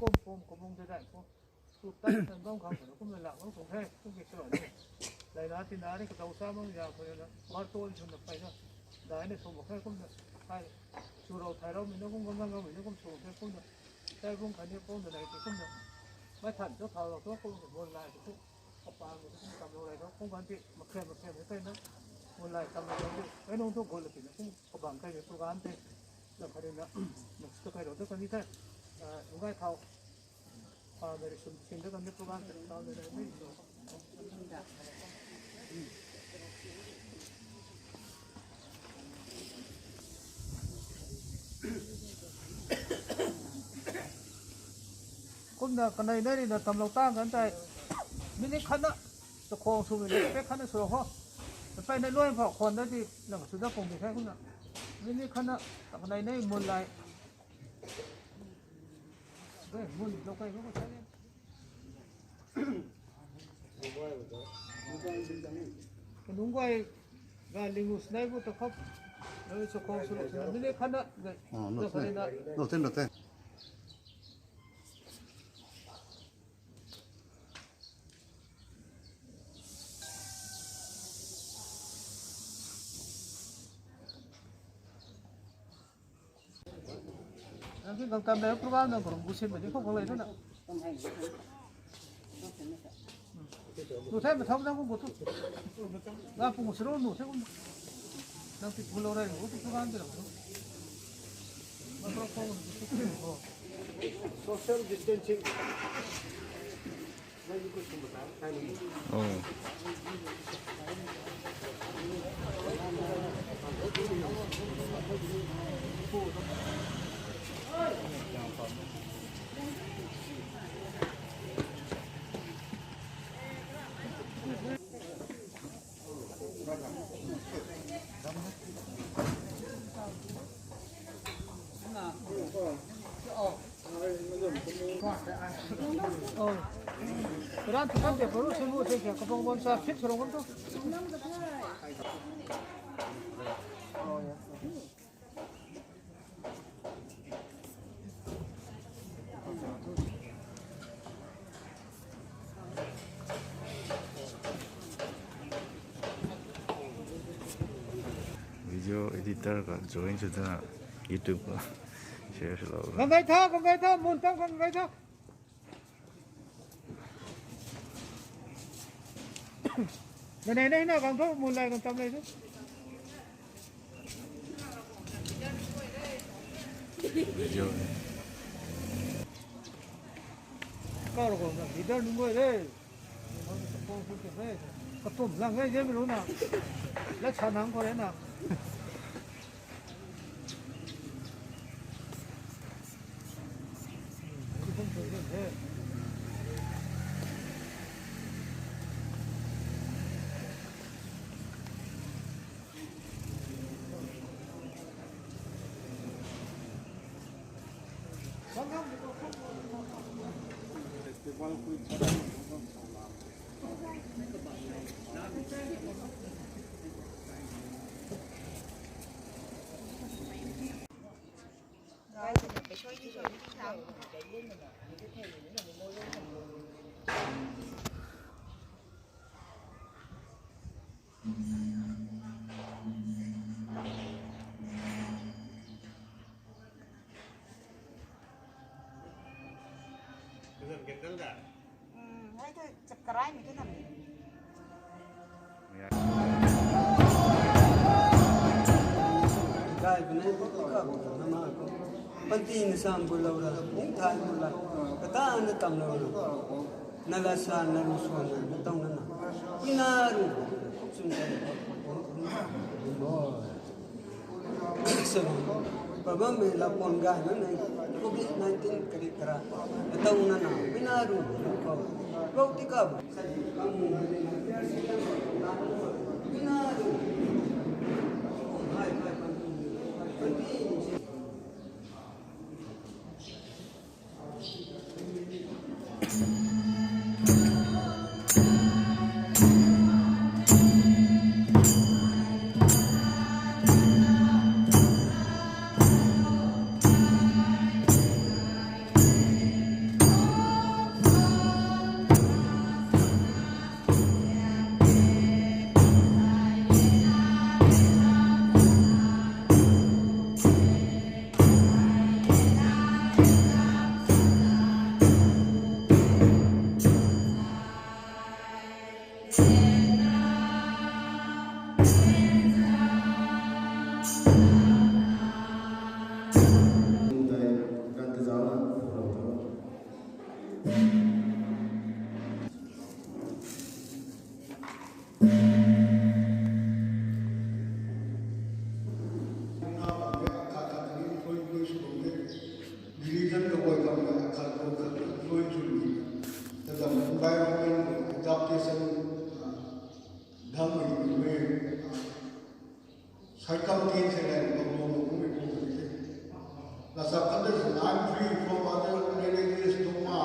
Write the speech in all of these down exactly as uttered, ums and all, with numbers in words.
Kum kum kum kum de dai kum. Tutan tan bam khang khang kum la mak kum the, kum ki sura ni. Lai na ti na ni ka dau sa mang ya ko na, mar to ni na pai na. Dai ni sum khe kum na. Hai, sura thai rau mi na kum gam gam mi na kum sum khe kum na. Sai bung khan ni kum na lai ti kum na. Mai than to thau lo to kum na, mon lai ti kum. Apa mi kum kam lo lai to kum kan ti, ma khem ma khem ni kai na. Mon lai kam lo ti. Ai nung to gol ti na kum ka bam kai ni program te. Na kha ni na, na to kai lo to kan ni te. Ah, nung kai thau. Kumna kanei nei rina tamlou tang kan tei. Minute khat na, chakhwang swmei le pek khat na sw ho. Pei na luai phou khwan da di, lang sw da pung di khai kumna. Minute khat na, kanei nei mun lai. Kanunggay ga lingus nai bu ta khap. Nai so khou sulu sulu nile khana. Oh, no, no, no, no. Nang ki gang tam le program nang kurung busin mei ni khou khang lei tu na. Nu the mei thau nang kum bu tu. Ga pung siro nu the kum. Nang pi pu lo rai nu tu program di lo. Microphone nu tu. Social distancing. Ran tu kan de paru sunu se kya kapang bam sa fit suru kan tu. Video editor ka join sw tana YouTube ka share sw lo. Kang gai tha, kang gai tha, mun tang kang gai tha. Nai nai na kang tho, mun lai kang tam lai tho. Video ni. Kau rui kau na leader nunc guay re. Katum lang e, je mi lu na. La cha nang khou re na. Dai bnai buk ka buk na ma ko. Panti na sam bu lou ra, ning thai bu la. Kata na tam lou ra. Na la sa na ru suan na, na tong na na. Ina ru. Sun ta. Bo. Salo, pabam mei la pon gay na nei, covid nineteen kari kara, atau na na, pina ru, ko, rau ti ka, pina ru, hai, hai, pan, pan, Religion kaguay kamei akhat khou khat influence sw ni. Tadam environment, adaptation, ah, dangmei ni mei, ah, circumstance le bam lou mei pu ni the. Lasap khat de sa nai free from other religious dogma.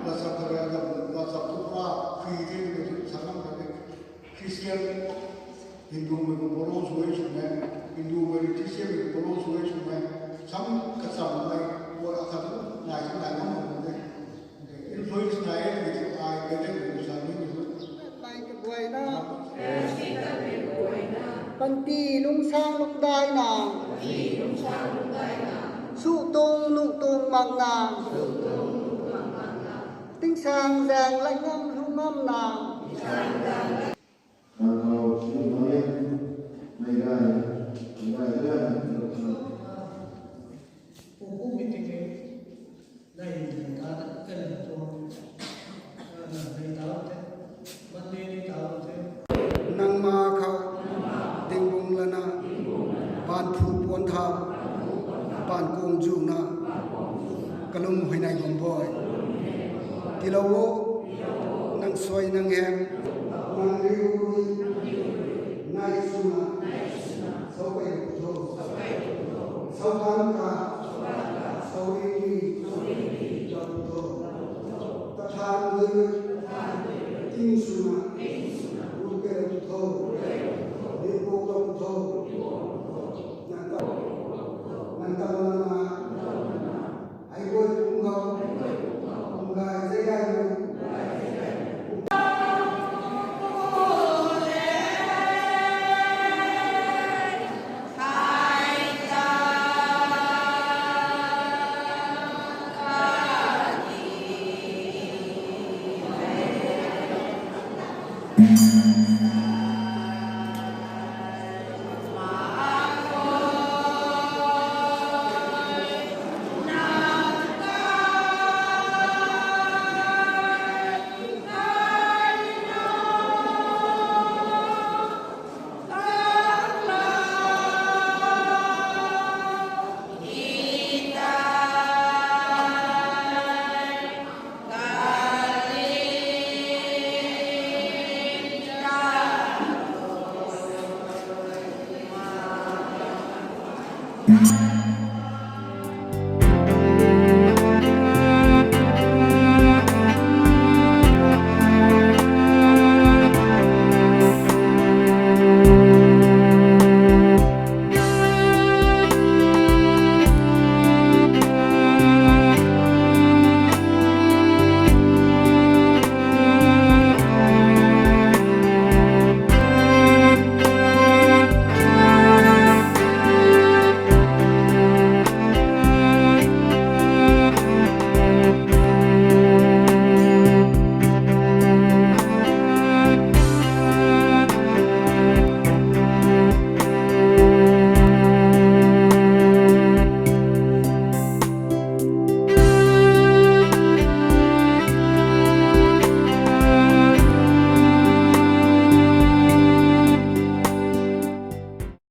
Lasap khat de, lasap tu pura free the ni sa ngam khat de. Christian, Hindu mei khou follow sw e swmei, Hindu mei Christian mei khou follow sw e swmei, sam kacham mei, pu akhat tu nai sa nai ngam mak de. Influence nai e, ni tu ai mei de, ni sa ni ni. Nai kaguayna. Panty lungsang lungdaina. Su tuang, nu tuang makna. Tingsaeng zaeng lay ngam, lu ngamna. Nang hou sini mei, mei gai, mei gai gai, mei gai. Pu pu meeting e, nai hei ta ta kan tuang, ah, nai ta te, Monday ni ta te. Nang ma khou, tingbung lana, paan phu puan tha, paan kung zuna, kalum huayney bam boi. Tiilou o, nang suai nang hem, nang riu rui, nai swna, sau kai tho, sau kan ka, sau ri ri, sau ri ri, ta tho. Kathan rui, ting swna, ru kai tho, ri pu tho. Nang ta, nang ta nang na, ai koi pum khou, pum gai zai gai lu.